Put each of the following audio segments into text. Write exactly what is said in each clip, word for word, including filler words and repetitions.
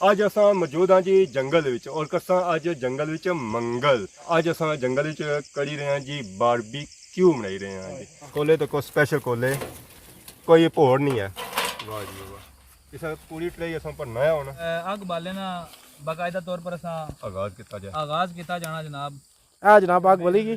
اج اساں موجود ہاں جی جنگل وچ، اور کرساں اج جنگل وچ منگل۔ اج اساں جنگل وچ کری رہے ہاں جی، باربی کیو بنائی رہے ہاں جی۔ کولے تکو، اسپیشل کولے، کوئی پوڑ نہیں ہے۔ واہ جی واہ۔ اس پوری ٹرے اساں پر نیا ہونا۔ اے، اگ بالے نا باقاعدہ طور پر اساں آغاز کیتا جائے۔ آغاز کیتا جانا جناب۔ اے جناب، اگ بلی گئی۔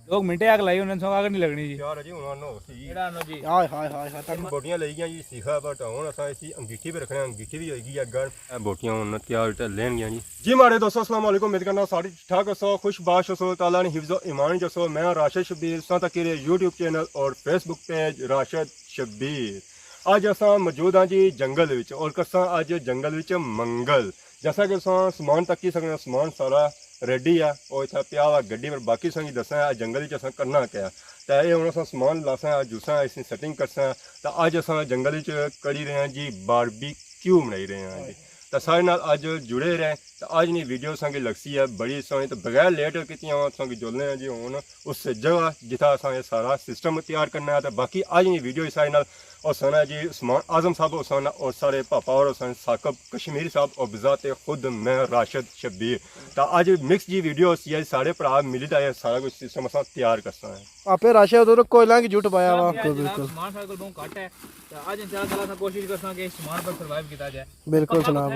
لوگ منٹے اگ لائی، انہاں سو اگ نہیں لگنی جی۔ یار جی، ہن انہاں سی۔ جیڑا انہاں جی۔ ہائے، ہائے، ہائے، ہائے، تک بوٹیاں لئی گیاں جی، سیخا، بٹ ہن اساں اسی انگیٹھی پہ رکھنے، انگیٹھی بھی ہوئی گئی اگن۔ اے بوٹیاں ہن تیار تے لین گیاں جی۔ جی ماڑے دوستو، السلام علیکم، امید کرنا سارے ٹھیک ٹھاک ہوسو، خوش باش ہوسو، تعالیٰ نے حفظ و ایمان چ ہوسو۔ میں راشد شبیر، ساں تک میرے یوٹیوب چینل اور فیس بک پیج راشد شبیر۔ اج اساں موجود ہاں جی جنگل وچ، اور کرساں اج جنگل وچ منگل۔ جیسا کہ تساں سامان تکی سکنے ہو، سامان سارا ریڈی ہے، او اتھا پیا ہوا گڈی پر۔ باقی تساں کی دساں ہے جنگل وچ اساں کرنا کیا۔ تے اے ہن اساں سامان لاساں، جوساں، اس نی سیٹنگ کرساں۔ تے اج اساں جنگل وچ کری رہے ہاں جی، باربی کیو بنائی رہے ہاں جی۔ تے سارے نال اج جڑے رہے۔ تے اج نی ویڈیو تساں کی لگسی ہے بڑی سوہنی۔ تے بغیر لیٹ کیتے ہاں تساں کی جلنے ہاں جی ہن اس جگہ جتھا اساں اے سارا سسٹم تیار کرنا ہے۔ تے باقی اج نی ویڈیو اس نال ہوسن ہے جی عثمان اعظم صاحب ہوسن اور سارے پاپا اور ہوسن ثاقب کشمیری صاحب اور بذات خود میں راشد شبیر۔ تا اج مکس جی ویڈیو ہوسی ہے، سارے بھرا ملی تے سارا کچھ سسٹم اساں تیار کرساں ہے۔ آپے راشد ادھر کوئلاں کی جٹ پایا وا۔ بالکل، بالکل۔ سامان سارے کول بہوں گھٹ ہے۔ تے اج انشاءاللہ تعالیٰ اساں کوشش کرساں کہ اس سامان پر سروائیو کیتا جائے۔ بالکل جناب۔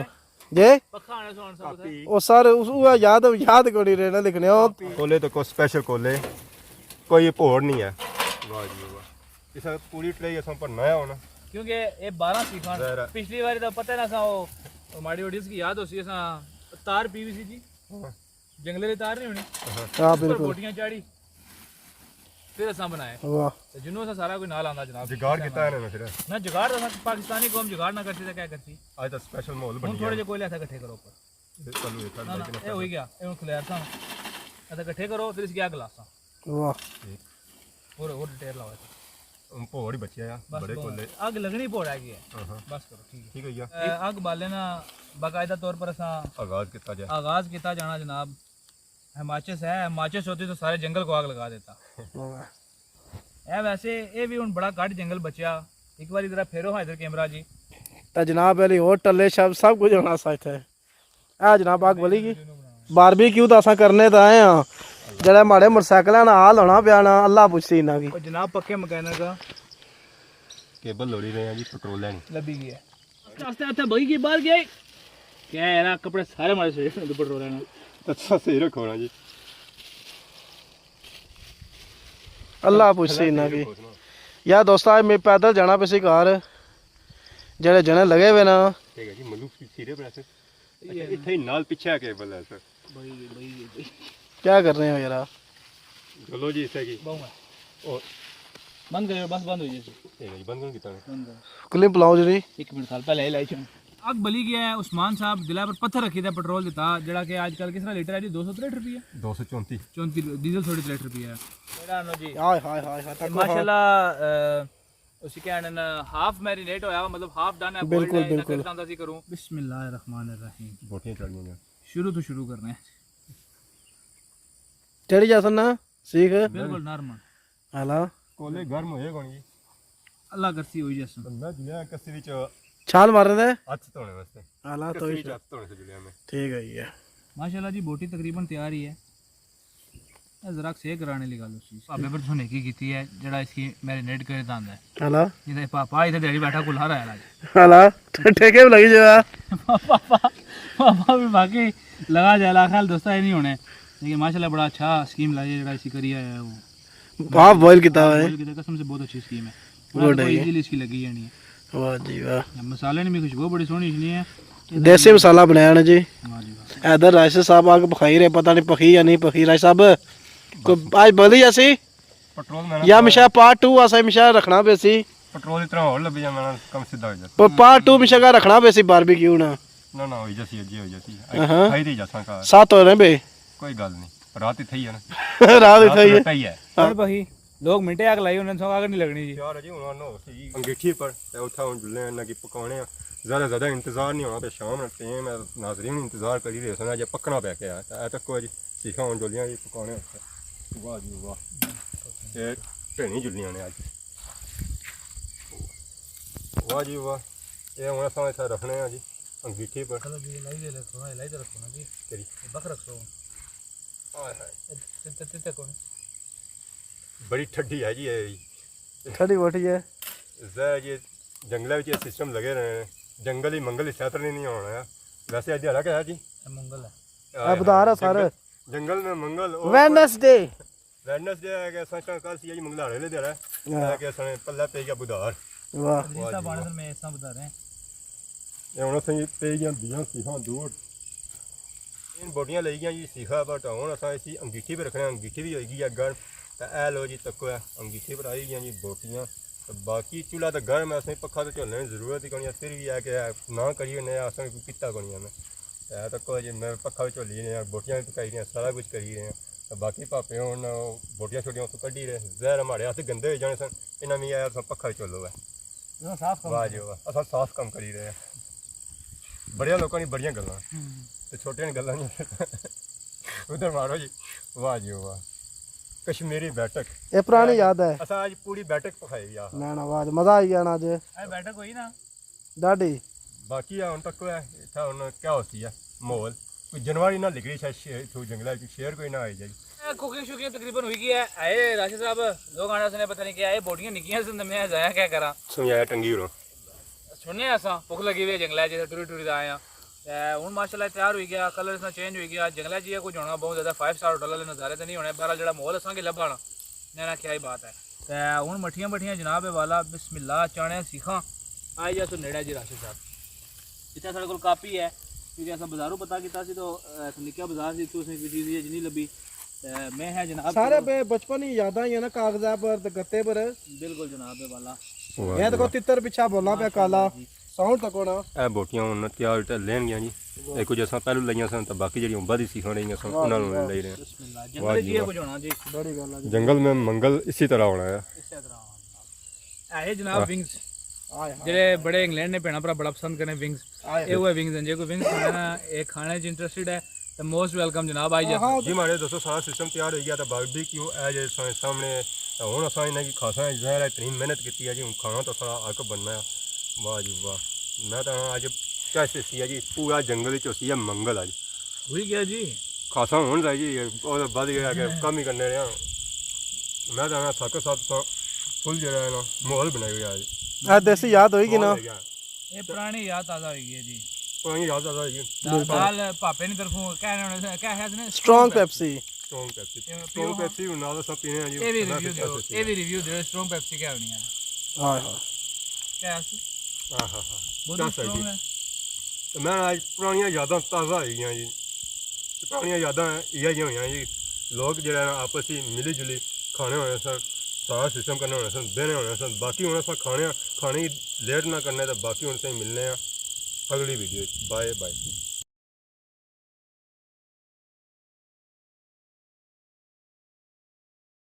جی؟ پکھا آنے سو آنے سو کتھے؟ او سر، اس، او یاد، یاد کوئی نہیں رہنا لکھنے ہو۔ کولے تکو، اسپیشل کولے، کوئی پوڑ نہیں ہے۔ واہ جی واہ۔ اس پوری ٹرے اساں پر نیا ہونا۔ کیونکہ اے بارہ سیخاں، ظاہر ہے۔ پچھلی واری تو پتہ نہ سا، او ماڑی آڈینس کی یاد ہوسی، اساں تار پی وی سی جی۔ ہاں۔ جنگلے دی تار نہیں ہونی؟ ہاں۔ ہاں، اس پر بالکل۔ بوٹیاں چاڑھی۔ پھر اساں بنائے۔ واہ۔ تے جنوں اساں سارا کوئی نال آندا جناب۔ جگاڑ کیتا ہے نا پھر۔ نہ جگاڑ تو اساں پاکستانی قوم جگاڑ نہ کرسی تے کیا کرسی؟ اج تو اسپیشل ماحول بن گیا۔ ہن تھوڑے جے کوئلے اتھا کٹھے کرو اوپر۔ اے چلو، اے نہ، نہ، اے ہوئی گیا، اے ہن کھلیر ساں۔ اتھا کٹھے کرو، پھر اس کی اگ لاساں۔ واہ۔ ٹھیک۔ اور، اور ڈیٹیل لاؤ اتھا۔ ہن پوڑ ہی بچیا ہے، بس بڑے بہت۔ کولے۔ اگ لگنی پوڑ ہے گی ہے۔ ہاں، ہاں۔ بس کرو، ٹھیک ہے۔ ٹھیک ہے جی۔ اے اگ بالے نا باقاعدہ طور پر اساں آغاز کیتا جائے۔ آغاز کیتا جانا جناب۔ ہے ماچس ہے، ماچس ہوتی تو سارے جنگل کو آگ لگا دیتا۔ واہ۔ اے ویسے اے بھی ہن بڑا گھٹ جنگل بچیا۔ ایک باری ذرا پھیرو ہاں ادھر کیمرہ جی۔ تے جناب علی ہور ٹلے شب سب کچھ ہونا سا اتھے۔ اے جناب اگ بلی گئی۔ باربی کیو تے اساں کرنے تے آئے ہاں۔ جڑے ماڑے موٹر سائیکل ہے نا حال ہونا پیا نا، اللہ پچھسی انہاں کی۔ او جناب پکے مکینک آ۔ کیبل لوڑی رہے ہیں جی، پٹرول لینی۔ لبھی گئی ہے۔ آستے آستے بھائی کی باہر گیا۔ کیا ہے یار، کپڑے سارے مارے سویرے سے دوپٹہ رولا نا۔ اچھا، صحیح رکھو نا جی۔ اللہ پوچھسی انہاں کی۔ یا دوستا، میں پیدل جانا پیسی گھر۔ جڑے جنے لگے ہوئے نا۔ ٹھیک ہے جی، ملوک سیرے پر ایسے۔ اچھا، اتھے ہی نال پیچھے آ کے بلا ہے سر۔ بھائی، بھائی، بھائی۔ کیا کر رہے ہو یار؟ چلو جی، اتھے کی۔ بہوں ہے۔ اور بند کرو، بس بند ہو جائے۔ ٹھیک ہے جی، بند کیتا ہے۔ بند کرو۔ کلپ لاؤ جی۔ ایک منٹ سال پہلے ہی لائی چھوڑ۔ اگ بلی گیا ہے، عثمان صاحب دلا پر پتھر رکھی تھا، پٹرول دیتا، جڑا کہ آج کل کس طرح لیٹر ہے جی؟ دو سو تریہٹھ روپیہ؟ دو سو چونتی۔ چونتی، ڈیزل سو تریہٹھ روپیہ ہے۔ جڑا نو جی۔ ہائے، ہائے، ہائے، ہائے، تک ماشاءاللہ، اے، اسی کہنے نا ہاف میرینیٹ ہویا ہوا، مطلب ہاف ڈن ہے، بوائلڈ بالکل، ہے، انہاں بالکل۔ کرتا ہوندا سی کروں۔ بسم اللہ الرحمن الرحیم۔ بوٹیاں چڑھنیاں نے۔ شروع تو شروع کرنے ہیں۔ چڑھی جاسن نا، سیخ۔ بالکل نرم۔ ہلا۔ کولے گرم ہوئے کون جی؟ اللہ کرسی ہوئی جاسن۔ بندہ جلیا کسی وچ۔ چھال مارنے دے؟ ہتھ دھونے واسطے۔ ہلا، کسی وچ ہتھ دھونے سے جلیا میں۔ ٹھیک ہے جی۔ ماشاءاللہ جی، بوٹی تقریباً تیار ہی ہے۔ اے ذرا سیک کرانے والی گل ہوسی۔ بھابے پر تساں نیکی کیتی ہے، جڑا اس کی میرینیٹ کرے داندا ہے۔ ہلا۔ جیندے پاپا اتھے دیہاڑی بیٹھا کلا رہا ہے۔ ہلا۔ ٹھیکے بھی لگی جائے۔ پاپا، پاپا بھی باقی لگا جائے، لا خیال دوستا اے نہیں ہونے۔ لیکن ماشاءاللہ بڑا اچھا سکیم لائی ہے، جڑا اسی کری آیا ہے وہ۔ ہاف بوائل کیتا ہوا ہے۔ بوائل کیتا، قسم سے بہت اچھی سکیم ہے۔ گڈ ہے۔ ایزیلی اس کی لگی جانی ہے۔ واہ جی واہ۔ مصالحے نے بھی خوشبو بڑی سوہنی اچھنی ہے۔ دیسی مصالحہ بنایا نا جی۔ واہ جی واہ۔ حیدر راشد صاحب آ کے پکھائی رہے، پتہ نہیں پکھی یا نہیں پکھی۔ راشد صاحب، کوئی آج بلی جاسی؟ پٹرول میں یا مشا پارٹ ٹو آسا مشا رکھنا پیسی۔ پٹرول اتنا ہور لبھی جانا، کم سیدھا ہو جاتا۔ پر پارٹ ٹو مشا کا رکھنا پیسی باربیکیو نا۔ نہ، نہ، ہوئی جاسی، اجے ہوئی جاسی۔ ہاں۔ کھائی تے جاساں گھر۔ سات ہو رہے بے۔ کوئی گل نہیں۔ رات اتھے ہی ہے نا۔ رات اتھے ہی ہے۔ رات اتھے ہی ہے۔ اور بھائی، لوگ منٹے آگ لائی، انہاں نے سو آگ نہیں لگنی جی۔ یار جی، انہاں نے اسی انگیٹھی پر، تے اتھا ہن جلنے انہاں کی پکانے آ۔ زیادہ، زیادہ انتظار نہیں ہونا، تے شام نا ٹائم ہے، ناظرین انتظار کری رہے سن، اجے پکنا پے کے آ۔ تے اے تکو جی، سیخاں ہن جلیاں جی، پکانے آ۔ واہ جی واہ۔ اے بھینی جلیاں نے اج۔ واہ جی واہ۔ اے ہن اساں اتھا رکھنے آ جی۔ انگیٹھی پر۔ چلو جی، لائی دے رکھو نا، لائی دے رکھو نا جی۔ کیڑی؟ یہ بکھ رکھو۔ ہائے ہائے۔ تے، تے، تے، تے کون؟ بڑی ٹھڈی ہے جی یہ۔ ٹھڈی بوٹی ہے۔ زہ جی، جنگلے وچ یہ سسٹم لگے رہے ہیں۔ جنگل ہی منگل ہی سیتر نہیں ہونا ہے۔ ویسے اج دیہاڑا کیا ہے جی؟ یہ منگل ہے۔ ہائے اے بدھار ہے ہائے۔ سارے۔ جنگل، جنگل میں منگل اور ویڈنسڈے۔ ویڈنسڈے ہے کہ اساں شاہ کل سی جی منگلاڑے لے دیڑا ہے۔ ہاں۔ ہے کہ اساں پلہ پہ گیا بدھار۔ واہ۔ واہ جی واہ۔ میں ایسا بدھار ہیں۔ یہ ہن اساں جی پہ گیا دیاں سیخاں دور۔ ان بوٹیاں لئی گیاں جی سیخا، بٹ ہن اساں اسی انگیٹھی پہ رکھنے، انگیٹھی بھی ہوئی گئی ہے گرم۔ تے اے لو جی تکو ہے، انگیٹھی پر آئی گیاں جی بوٹیاں۔ تے باقی چولہا تے گرم ہے، اساں پکھا تے جھولنے دی ضرورت ہی کونی ہے، پھر بھی ہے کہ نہ کریے نے اساں کوئی کیتا کونی ہے۔ تے اے تکو جی میں پکھا بھی جھولی نے، بوٹیاں بھی پکائی رہے ہیں، سارا کچھ کری رہے ہیں۔ تے باقی پاپے ہن بوٹیاں چھوٹیاں اتھوں کڈی رہے، زہر ہمارے ہاتھ گندے ہوئی جانے سن، انہاں میں آیا اساں پکھا بھی جھولو ہے۔ تساں صاف کم واہ کرو۔ جی واہ، اساں صاف کم کری رہے ہیں۔ بڑیاں لوکاں نی بڑیاں گلاں۔ ہوں۔ تے چھوٹیاں نی گلاں نہیں۔ ادھر مارو جی۔ واہ جی واہ۔ کشمیری بیٹھک۔ یہ پرانی یاد ہے۔ اساں اج پوری بیٹھک پکھائی آ۔ نہ نہ، واہ جی، مزہ آئی گیا نا اج۔ اے بیٹھک ہوئی نا؟ ڈاڈی۔ باقی ہن تک ہے، اتھا ہن کیا ہوسی ہے ماحول؟ کوئی جانور ہی نہ لکھ رہی شاید، شیر اتھوں جنگلے وچ شیر کوئی نہ آئی جائے۔ اے کوکنگ شوکنگ تقریباً ہوئی گئی ہے۔ اے راشد صاحب، لوگ آنے سے پتہ نہیں کیا، اے بوٹیاں نکیاں سے، میں ضائع کیا کراں؟ سمجھایا ٹنگی ہو۔ چھوڑنے آں اساں، بھوک لگی ہوئی ہے جنگلے چ، ٹری ٹری تے آئے آں۔ تے ہن ماشاءاللہ تیار ہوئی گیا، کلر اس نا چینج ہوئی گیا۔ جنگلے چ یہ کچھ ہونا بہت زیادہ فائیو سٹار ہوٹل والے نظارے تے نہیں ہونے، بہرحال جیڑا ماحول اساں کی لبھا نا، نہ نہ کیا ہی بات ہے۔ تے ہن مٹھیاں مٹھیاں جناب والا، بسم اللہ، چانے سیخاں۔ آئی جا سو نیڑے جی راشد صاحب، اتھے ساڑے کول کاپی ہے، کیونکہ اساں بازاروں پتہ کیتا سی تو، اے، نکا بازار سی، اتھوں اساں کی چیز یہ جنی لبھی۔ تے میں ہے جناب سارے چلو۔ بے بچپن ہی یاداں ہی ہے نا، کاغذاں پر تے گتے پر۔ بالکل جناب والا۔ واہ میں جی تو واہ۔ تتر پچھا بولا پیا ماشاءاللہ کالا۔ جی۔ ساؤنڈ تک ہونا۔ اے بوٹیاں ہن تیار تے لین گیاں جی۔ واہ۔ اے کچھ اساں پہلو لائیاں سن تے باقی جیڑی ہمبا دی سیخاں رہیاں سن، واہ انہاں جی نوں واہ۔ لے رہے ہیں۔ بسم اللہ۔ واہ جنگل جی جی، اے واہ۔ کچھ ہونا جی۔ بڑی گل ہے جی۔ جنگل میں منگل اسی طرح ہونا ہے۔ اسی طرح ہونا۔ اے جناب واہ۔ ونگز۔ ہائے ہائے۔ جڑے بڑے انگلینڈ نے بھینا بھرا بڑا پسند کرنے ونگز۔ ہائے۔ اے ہوئے ونگز ہیں، جے کوئی ونگز کھانا ہے، اے کھانے چ انٹرسٹڈ ہے۔ تے موسٹ ویلکم جناب، آئی جاؤ۔ ہاں۔ جی ماڑے دوستو، سارا سسٹم تیار ہوئی گیا تے باربیکیو اے جے ساڑے سامنے۔ تے ہن اساں انہاں کی کھاساں، ظاہر ہے اتنی محنت کیتی ہے جی، ہن کھانا تو سارا حق بننا ہے۔ واہ جی واہ، میں تو اج کیا سی ہے جی، پورا جنگل وچ ہوسی ہے منگل اج۔ ہوئی گیا جی۔ کھاساں ہن رہ جی، او تے بعد گیا کہ کم ہی کرنے رہے ہاں۔ میں تو آنا ساکر صاحب تو فل جڑا ہے نا، ماحول بنائی ہوئی ہے جی۔ اے دیسی یاد ہوئی گی نا۔ ماحول ہے کیا؟ یہ پرانی یاد تازہ ہوئی گئی ہے جی۔ پرانی یاد تازہ ہوئی گئی۔ دال، بالکل۔ دال پاپے نی طرفوں کہنے ہونے سے، کہہ ہے نے اسٹرانگ پیپسی۔ اسٹرانگ پیپسی۔ یہ پیو اسٹرانگ ہاں۔ پیپسی ہن نال اساں پینے ہیں جی۔ یہ بھی ریویو دیو، یہ بھی ریویو دیو، اسٹرانگ پیپسی کیا ہونی ہے؟ ہائے ہائے۔ کیا ہے؟ ہاں ہاں ہاں۔ بہت کیا صحیح اسٹرانگ جی۔ ہے۔ تے میں اج پرانیاں یاداں تازہ ہوئی گیاں جی۔ پرانیاں یاداں ایہہ جیاں ہویاں جی۔ لوگ جڑے نا آپس وچ ملی جلی کھانے ہونے سن، سارا سسٹم کرنے ہونے سن، بہنے ہونے سن۔ باقی ہن اساں کھانے، کھانے کی لیٹ نہ کرنے تے باقی ہن اساں ملنے آں اگلی ویڈیو وچ۔ بائے بائے۔